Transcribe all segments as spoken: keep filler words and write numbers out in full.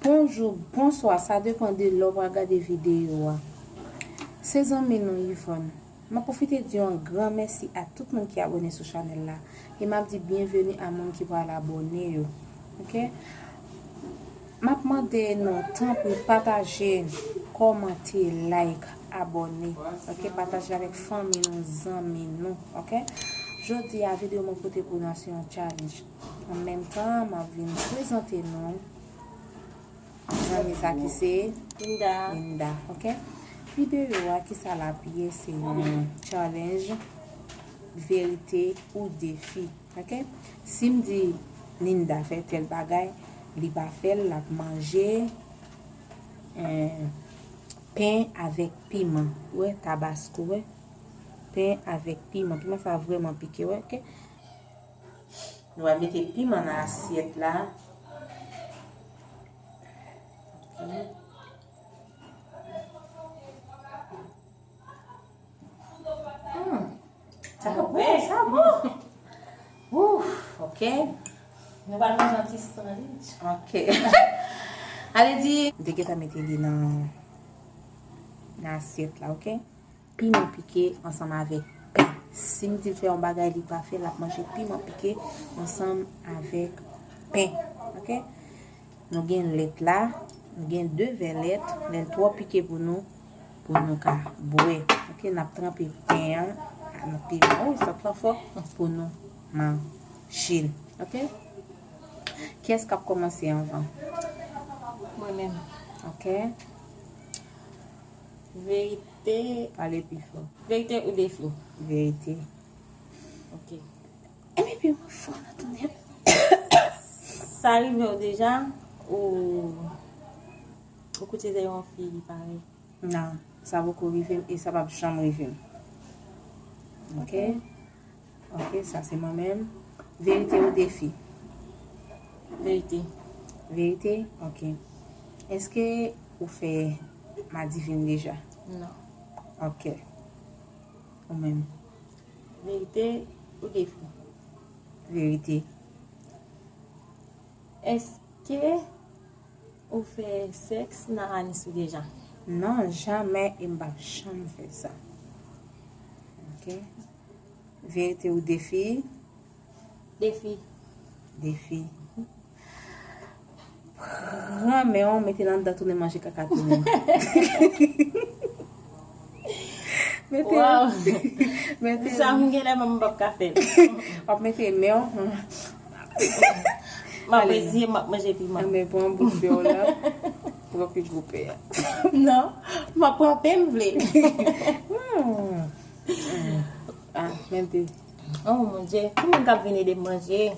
Bonjou, bonswa, sa depann de lè w pral gade videyo a. Se zanmi nou Yvonne. M ap pwofite di yon gran mèsi a tout moun ki abòne sou chanèl la. E m ap di byenveni a moun ki pral abòne yo. Oke? M ap mande nou, tanpri, pataje, kòmante, like, abòne. Oke? Pataje avèk fanmi nou, zanmi nou. Oke? Jodi a, videyo mwen pote pou nou a se yon challenge. An menm tan, m ap vin prezante nou zanmi sa ki se Linda. Linda, oke? Videyo a, kisa l ap ye? Se yon challenge, verite ou defi, oke? Si m di Linda fè tèl bagay, li pa fè l, l ap manje, eh, pen avèk piman. Ou wè, tabasko, wè. Pen avèk piman. Piman sa vrèman pike, wè, oke? Nou va mete piman nan asyèt la. Hmm. Sa bon, sa bon. Ouf, oke. Nou pral manje yon ti sandwich. Oke. Ale di, m te gentan mete li nan, nan asyèt la, oke? Piman pike ansanm avèk pen. Si m di l fè yon bagay, li pa fè, l ap manje piman pike ansanm avèk pen. Oke? Nou gen lèt la, nou gen de vè lèt, lè l twò pike pou nou, pou nou ka bwè. Oke, n ap tranpe pen an nan piman. Wi, sant lan fò, pou nou manje l. Oke? Kiyès k ap kòmanse anvan? Mwen menm. Oke. Verite. Pale pi fò. Verite ou defi? Verite. Oke. Epi pi mwen fò nan tounen. Sa rive w deja, ou, ou koutize yon fi li parèy? Non, sa poko rive m e sa p ap janm rive m. Oke? Oke, sa se mwen menm. Verite ou defi? Verite. Verite? Oke. Èske ou fè madivin deja? Non. Oke. Ou menm? Verite ou defi? Verite. Èske ou fè sèks nan anis ou deja? Non, jamè, e m p ap janm fè sa. Oke. Verite ou defi? Defi. Defi. Pran men w, mete l anndan, tounen manje kaka tounen. Mete l. Waw. Mete l. Sa m genlè menm m p ap ka fè l. W ap mete men w. M ap reziye, m ap manje piman. Anben, pran bout pen w la. Pran pi gwo pen an. Non, m ap pran pen m vle. Hmm. Ah, mete. Oh mon Dieu, ki moun k ap vin ede m manje?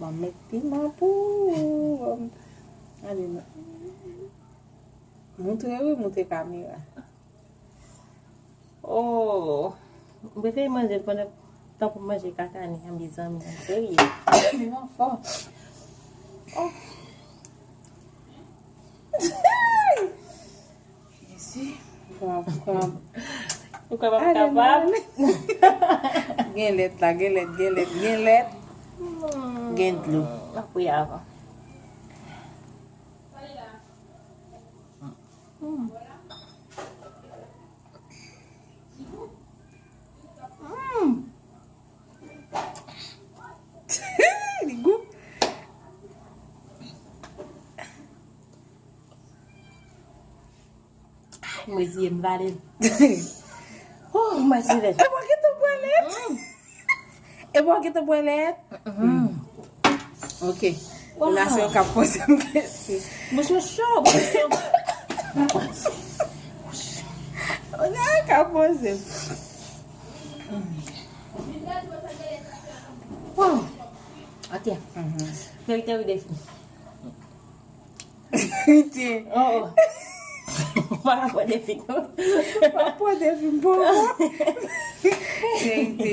Ban m met piman pou ou. Ale non. Moutre wi, moutre kamera. Oh, m prefere manje l pandan tan pou manje kaka ni an, mezanmi, an serye. Piman fò. Oh. Jezi, m kwè m ap, m kwè m ap kapab. Gen lèt la, gen lèt, gen lèt, gen lèt. Gen dlo. M ap priye avan. Hmm. Hmm. Li gou. Ay, mwen ziye m vale. Oh, mwen ziye. E mwen ki tou pwale. Mm. E mwen ki tou pwale. Mm. Ok. Wow. Relasyon ka poze m kesyon. Bouch mwen cho, bouch mwen cho. Relasyon ka poze m. Wow. Ok. Mhm. Verite ou defi? Verite. Oh, oh. Pa ka pran defi, non. Pa pran defi, m poko. Verite.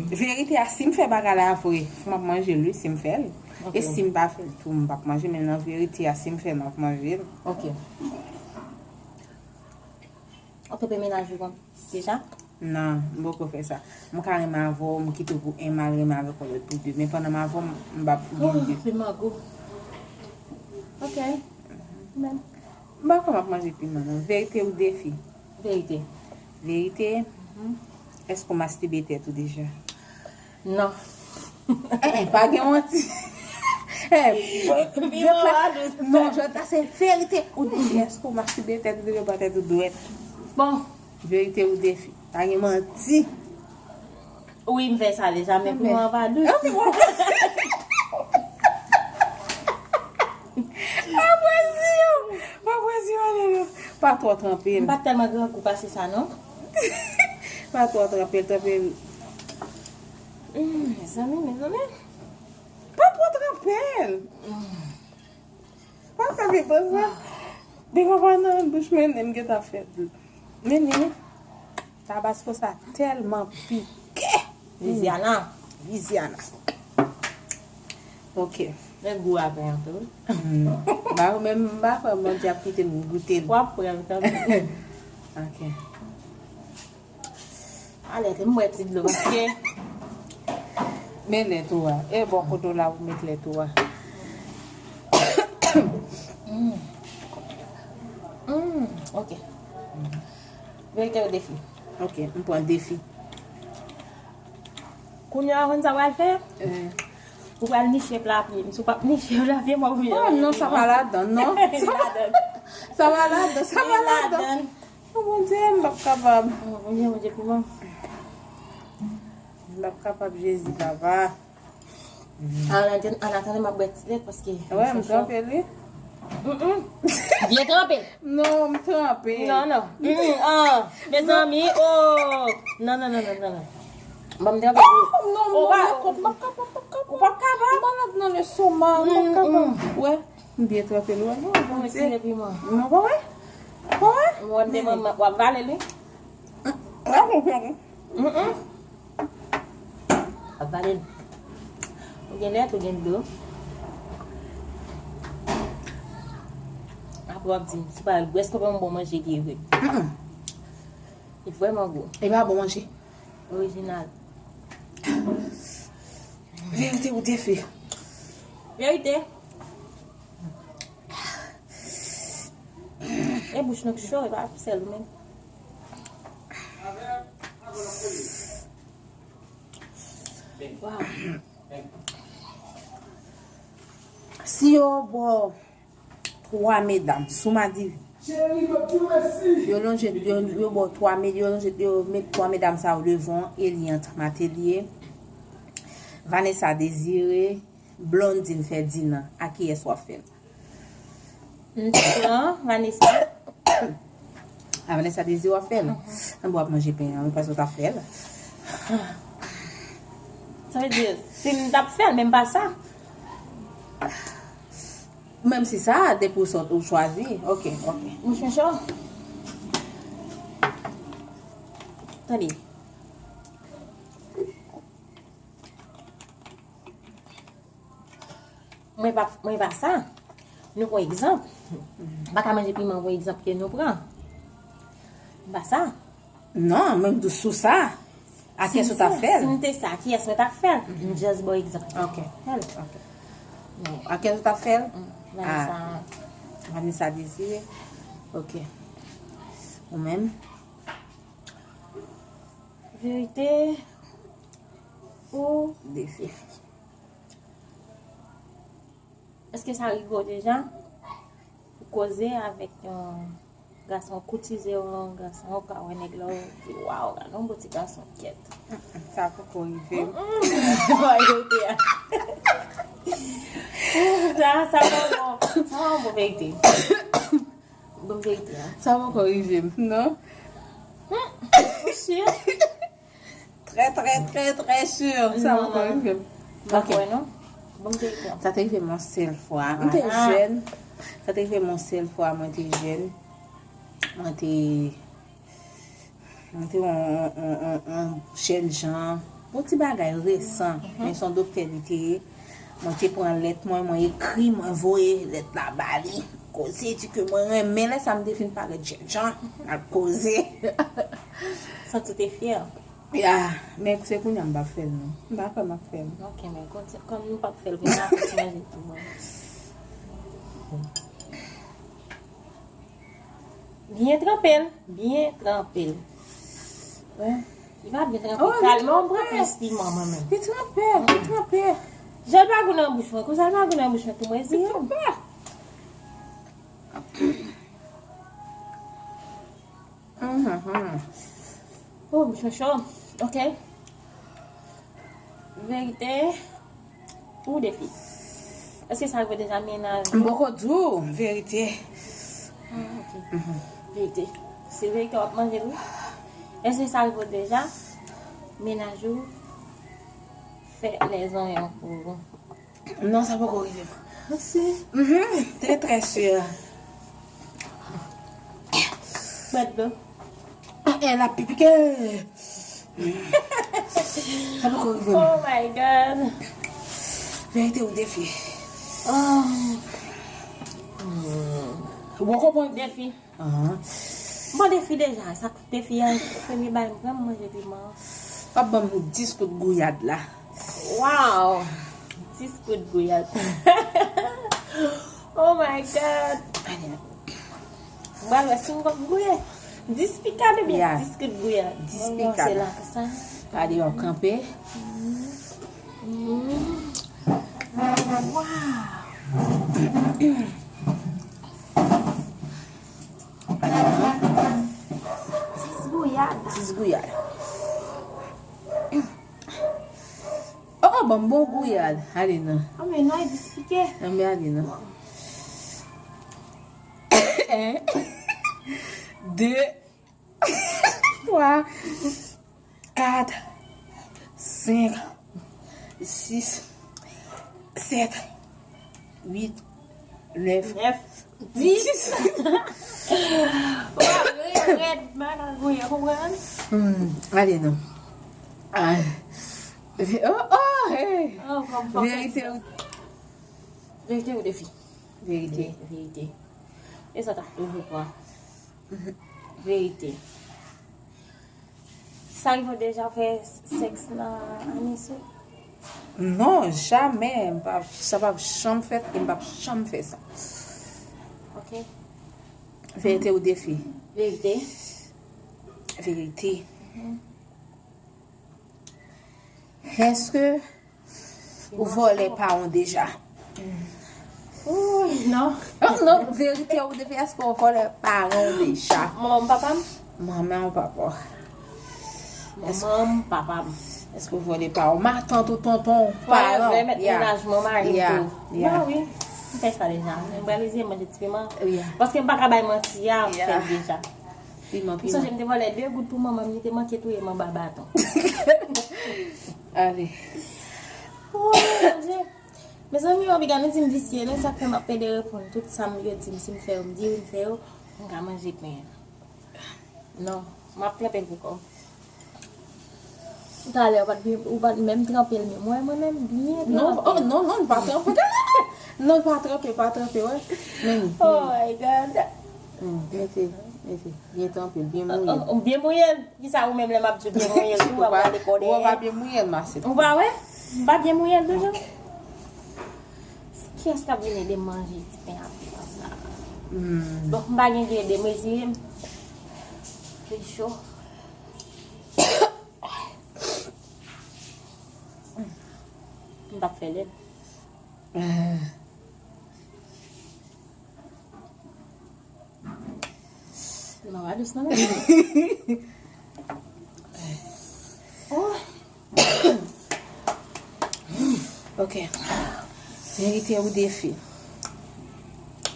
Verite a, si m fè bagay la vre, m ap manje l, wi, si m fè l. Ok. E si m pa fè l tou, m p ap manje, men nan verite a, si m fè l, m ap manje l. Ok. Ou te fè menaj ou deja? Non, m poko fè sa. M ka renmen avè w, m kite w pou en, m al renmen avèk yon lòt pou de. Men pandan m avè w, m, m p ap gen de. Fi mago. Ok. Men, m pa kwè m ap manje piman, non. Verite ou defi? Verite. Verite? Èske w mastibe tèt ou deja? Non. Eh, eh, pa gen manti. Eh, jòt la, non, jòt la se verite. Ou defi, èske w mastibe tèt ou deja, ba tèt ou dwèt? Bon. Verite ou defi? Pa gen manti. Wi, m fè sa deja, men piman an pa dous. Apre zi yo, apre zi yo, ale la. Pa twò tranpe l. M pa tèlman grangou pase sa, non. Pa twò tranpe l, tranpe l. Hmm, mezanmi, mezanmi. Pa twò tranpe l. Pa fè vye konsa. Devan pa nan bouch mwen, m gentan fè. Mennen. Tabasko sa tèlman pike. Liziana. Liziana. Ok. Men gou a pen an tou. Hmm. Ba, ou menm, m pa kwè Bondye ap kite m goute l. W ap pran l kanmenm. Ok. Ale, te m bwè ti dlo, paske. Men lèt ou a. E bò kote w la pou met lèt ou a. Mm. Mm, ok. Verite ou defi? Ok, m pran defi. Kounye a, ou konn sa w pral fè? Eh. Ou pral niche pla pye m. Si w p ap niche pla pye m, w ap vin. Oh, non, sa pa ladan, non. Li ladan. Sa pa ladan, sa pa ladan. Li ladan. Oh, Bondye, m p ap kapab. Oh, Bondye, Bondye, piman. M p ap kapab, Jezi, papa. An atandan, an atandan, m ap bwè ti lèt paske. Wè, m tranpe li. Mm-mm. Byen tranpe. Non, m tranpe. Non, non. Mm-mm, ah, mezanmi, oh. Non, non, non, non, non, non. Ban m tranpe pou ou. Oh, non, non, non, m p ap kapab, m p ap kapab. Ou p ap kapab? M malad nan lestomak, m p ap kapab. Wè, m byen tranpe l, wè, non, Bondye. Retire piman. Non, pa wè? Pa wè? Mwen, m te manman, w ap vale li? Mm-mm. Ap vale l. Ou gen lèt, ou gen dlo. Apre w ap di m, se pa gwo, èske w pa yon bon manje ki ye vre? Mm-mm. Li vrèman gwo. E pa bon manje. Orijinal. Verite ou defi? Verite. E bouch nou k cho, e pa sèl ou menm. Waw. Si yo ba w twa medam sou madivi, yo lonje, yo, yo ba w twa me-, yo lonje, yo met twa medam sa yo devan w, Eliante Matelier, Vanessa Désiré, Blondine Ferdinand, a kiyès w ap fè l? M pran Vanessa. A, Vanessa Désiré w ap fè l? Anben w ap manje pen an, wi, paske w t ap fè l. Sa vle di, si m t ap fè l, men m pa sa. Menm si sa, depi w sot, ou chwazi. Ok, ok. Mouch mouch. Tande. Mwen pa, mwen pa sa. Nou pran egzanp. M pa ka manje piman pou egzanp ke nou pran. M pa sa. Non, men m di w sou sa. A kiyès ou t ap fè l? Si m te sa, kiyès mwen t ap fè l? M just ba w egzanp. Ok. Fè l. Ok. A kiyès ou t ap fè l? Mm, Vanessa. Ah, Vanessa Désiré. Ok. Ou menm? Verite ou defi? Èske sa rive w deja pou koze avèk yon gason, koutize yon gason, ou ka wè nèg la, ou di, "Waw, gade yon bon ti gason, kèt." Sa poko rive m. Mm-mm. Verite a. Sa, sa pa bon. Sa pa bon verite. Bon verite a. Sa poko rive m, non? Hmm, ou si? Trè, trè, trè, trè si. Sa poko rive m. M pa kwè, non. Bon verite a. Sa te rive m yon sèl fwa. M te jèn. Sa te rive m yon sèl fwa, mwen te jèn. Mwen te, mwen te yon, yon, yon, yon jèn jan. Yon ti bagay resan. Men se yon doktè li te ye. Mwen te pran lèt mwen, mwen ekri, mwen voye lèt la ba li. Koze, di ke mwen renmen, lè sa m te fin parèt jèn jan, n al koze. Ou te fyè. Ya, men se kounye a m p ap fè l non. M pa kwè m ap fè l. Ok, men konti- kòm nou p ap fè l, kounye a kontinye manje tou. Byen tranpe l, byen tranpe l. Wi. Li pa byen tranpe. Oh, li tranpe. Kalme w, m pran plis piman mwen menm. Li tranpe, li tranpe. Jan l pa gou nan bouch mwen, konsa l pa gou nan bouch mwen tou, mwen zi. Li tranpe. Mhm. Oh, bouch mwen cho. Ok. Verite ou defi? Èske sa rive deja mennaj ou? M poko di w verite. Ah, ok. Mhm. Verite. Se verite w ap manje, wi. Èske sa rive deja mennaj ou fè lèzonyon pou ou? Non, sa poko rive m. Ou si? Mhm, trè, trè si. Mèt dlo. Eh, eh, l ap pipike. Sa poko rive m. Oh my God. Verite ou defi? Ah. Ou poko pran defi? Ahan. Bon, defi deja. Sa k defi a, premye bagay m pran, m manje piman. W ap ban m dis kout gouyad la. Wow! Dis kout gouyad. Oh my God! Ann ale. M pral wè si m konn gouye. Dis pikad oubyen dis kout gouyad? Dis pikad. Bon, se la konsa. Gade yon kanpe. Mm. Wow! Dis gouyad. Dis gouyad. Oh, ban m bon gouyad. Ale non. Anben, non, e dis pike. Anben, ale non. En. De. Twa. Kat, senk, sis, sèt, uit, nèf, dis. Dis. Wa rèd, rèd, magouyè, konprann? Hmm, ale non. Ah. Oh, oh, hey. Oh, kòm fò. Verite ou, verite ou defi? Verite. Verite. E sa ta toujou pran. Verite. Sa rive w deja fè sèks nan anis ou? Non, jamè. M pa, sa p ap janm fèt e m p ap janm fè sa. Ok. Verite ou defi? Verite. Verite. Mhm. Èske ou vòlè paran w deja? Ooh, non. Oh, non, verite ou defi, èske ou vòlè paran w deja? Manman m, papa m? Manman w, papa w. Èske, manman m, papa m. Èske ou vòlè paran w? Matant ou, tonton w, paran w? Forever, mèt mennaj mwen, mari m tou. Ya, ya. Non, wi. M fè sa deja. M pral eseye manje ti piman. Ya. Paske m pa ka bay manti a, m fè l deja. Piman, piman. M sonje m te vòlè de goud pou manman m, li te manke touye m anba baton. Ale. Oh, Bondye. Mezanmi, yo, piga nou di m visye, men sa k fè m ap pede reponn tout sa m, yo di m, si m fè yo, m di wi, m fè yo, m ka manje pen an. Non, m ap tranpe l pou kò m. Talè, ou pa t byen, ou pa t menm tranpe l menm. Mwen, mwen menm, byen tranpe. Non, oh, non, non, l pa tranpe. Non, l pa tranpe, pa tranpe, wè. Men, oh my God. Hmm, mete, mete. Byen tranpe l, byen mouye l. Oh, oh, byen mouye l. Kisa ou menm lè m ap di w byen mouye l tou, w ap gade kòde. Ou pa byen mouye l, maset. Ou pa wè? M pa byen mouye l toujou. Kiyès k ap vin ede m manje ti pen ap la? Hmm. Donk, m pa gen ki ede m, rezile m. Li cho. M p ap fè lèd. Ah. Non, pa dous non, men. Oh. Ok. Verite ou defi?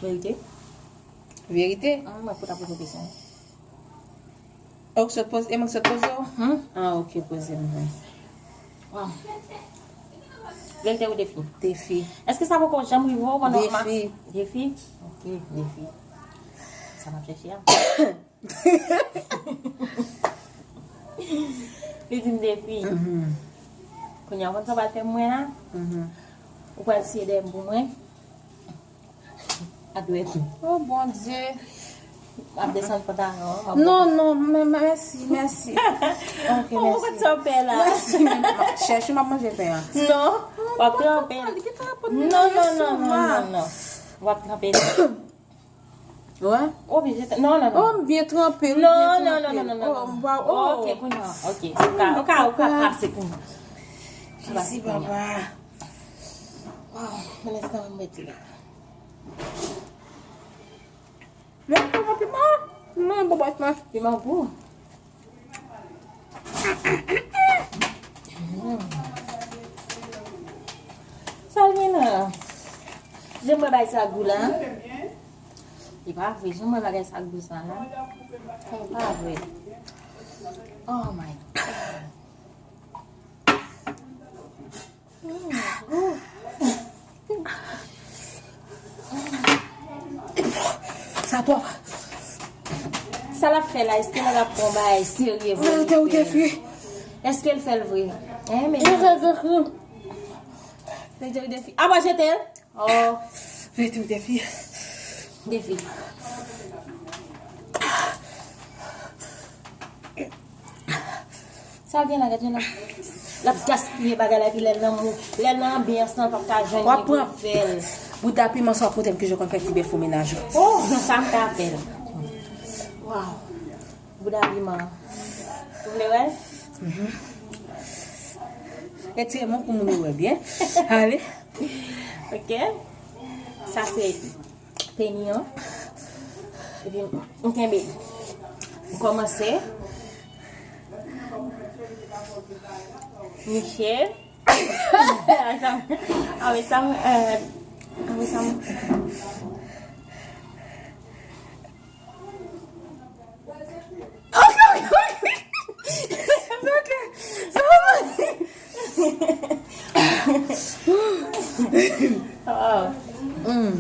Verite. Verite? Ah, mwen pou ta poze kesyon. Ou k sot poze, e mwen k sot poze w? Hmm? Ah, ok, poze m, wi. Wow. Verite ou defi? Defi. Èske sa poko janm rive w pandan w ma- Defi. Defi? Ok, defi. Sa m ap chèche a. Li di m defi. Mhm. Kounye a, ou konn sa w pral fè mwen la? Mhm. Ou pral siye dèyè m pou mwen. A dwèt ou. Oh, Bondye. M ap desann pantalon an, m ap Non, non, mè- mèsi, mèsi. Ok, Ou mèsi. Konn sa w fè la? Mèsi, men m ap chèche, m ap manje pen an. Non, w ap tranpe l. Non, non, non, non, non, non. W ap tranpe l. Wè? Oblije tra- Non, non, non. Oh, m byen tranpe, m Non, byen non, tranpe. Non, non, non, non, Oh, non. m pa- oh. Ok, kounye a. Ok. Ou ka, ou ka, ou ka pase kounye a. Jezi, papa. Waw, men lèstan mwen mete la. Men piman, piman. Non, bon, bon, non. Piman gou. Sa l gen la? Jan mwen bay sa gou la. E pa vre, jan mwen bagay sa gou sa la. E pa vre. Oh my God. Sa twòp. Sa l ap fè la, èske l ap pran bagay serye vre? Mwen te ou defi. Èske l fè l vre? Hein, men Mwen te defi. Mwen te ou defi. Apa jete l? Oh. Mwen te ou defi. Defi. Sa l gen la, gade la. L ap gaspiye bagay la, epi lè l nan mou, lè l nan anbyans lan, l p ap ka jwenn Wap li pou pran. l fè l. Bouda piman sa w ap montre m ki jan w konn fè ti bèf ou menaj ou. Oh, sa m ka fè l. Waw. Bouda piman. Ou vle wè l? Retire men w pou moun yo wè byen. Ale. Ok. Sa se peni an. Epi m kenbe. M kòmanse. Niche. Awe sa m, awe sa m, awe sa m. Ok, ok, ok. Ok. Oh. Mm.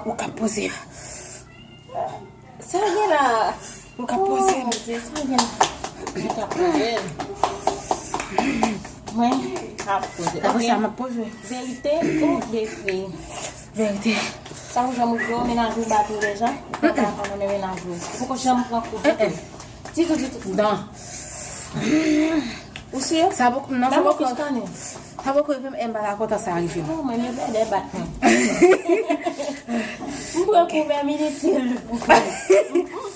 Ou ka poze. Sa gen la? Ou ka poze. Oh, Bondye, sa gen la? Mwen ka poze. Mwen ka poze. Apre Ok. sa, m ap poze. Verite ou defi? Verite. Sa ou janm rive, menaj ou bat ou deja? Mwen pa konnen menaj ou. Ou poko janm pran kou ditou. Ditou, ditou. Non. Ou si? Sa poko, non, sa Nan poko. Sa poko rive m, m pa ta kontan sa rive m. Oh, mwen, yo bèdè bat mwen. M pran kou, men m initil. M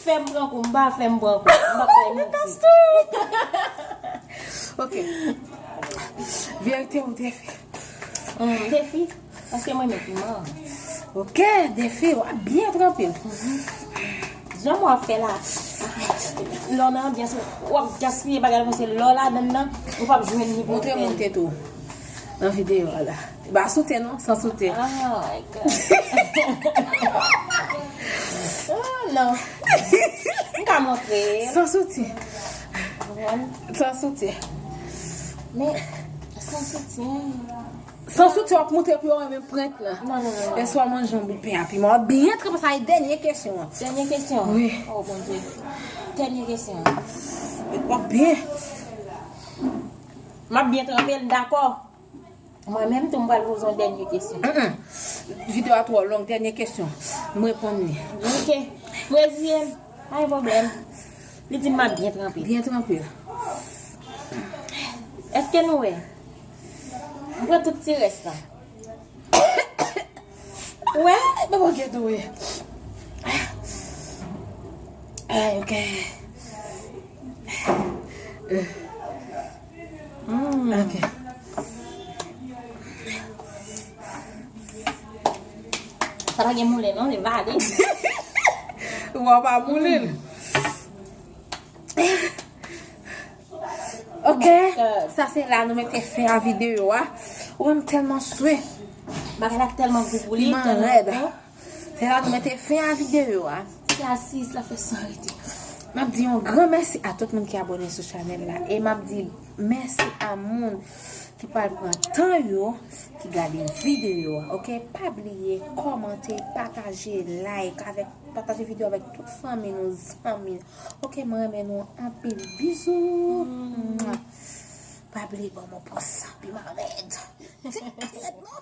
fè m pran kou, m pa fè m pran kou. M pa fè initil. Ok. Verite ou defi? Hmm, defi. Paske mwen renmen piman. Ok, defi, w ap byen tranpe l. Jan w ap fè la, lè w nan anbyans, w ap gaspiye bagay la, paske lè w ladann nan, ou p ap jwenn li pou Montre fè moun l. Tèt ou nan videyo a la. Ba soutyen non, san soutyen. Oh my God. Oh, non. M ka montre. San soutyen. San soutyen. Men, san soutyen. San soutyen w ap montre pou yo renmen prent la. Non, non, non, non. Lè swa manje yon bout pen a piman. W ap byen tranpe sa e dènye kesyon an. Dènye kesyon? Wi. Oh, Bondye. Dènye kesyon. W ap byen. M ap byen tranpe l, dakò. Mwen menm tou m pral poze yon dènye kesyon. Mm-mm. Videyo a twò long, dènye kesyon. M reponn li. Ok. M reziye m. Pa gen pwoblèm. Li di m ap byen tranpe. Byen tranpe. Èske nou wè? M pran tout ti rès la. Ou wè? Papa gen tou wi. Ay, ok. Mm. Ok. Sa pa gen moulen non, li vale. Ou pa moulen. Ok, sa se la nou mete fen a videyo a. Ou wè m tèlman swe. Bagay la tèlman gou pou li, Piman tèlman rèd. Bon. Se la nou mete fen a videyo a. Se asiz la fè san rete. M ap di yon gran mèsi a tout moun ki abòne sou chanèl la. E m ap di mèsi a moun ki pral pran tan yo, ki gade videyo a. Ok, pa bliye kòmante, pataje, like, avèk, pataje videyo avèk tout fanmi nou, zanmi nou. Ok, mwen renmen nou anpil. Bizou. Mwa. Pa bliye ban m yon pòs piman rèd. Rèd non.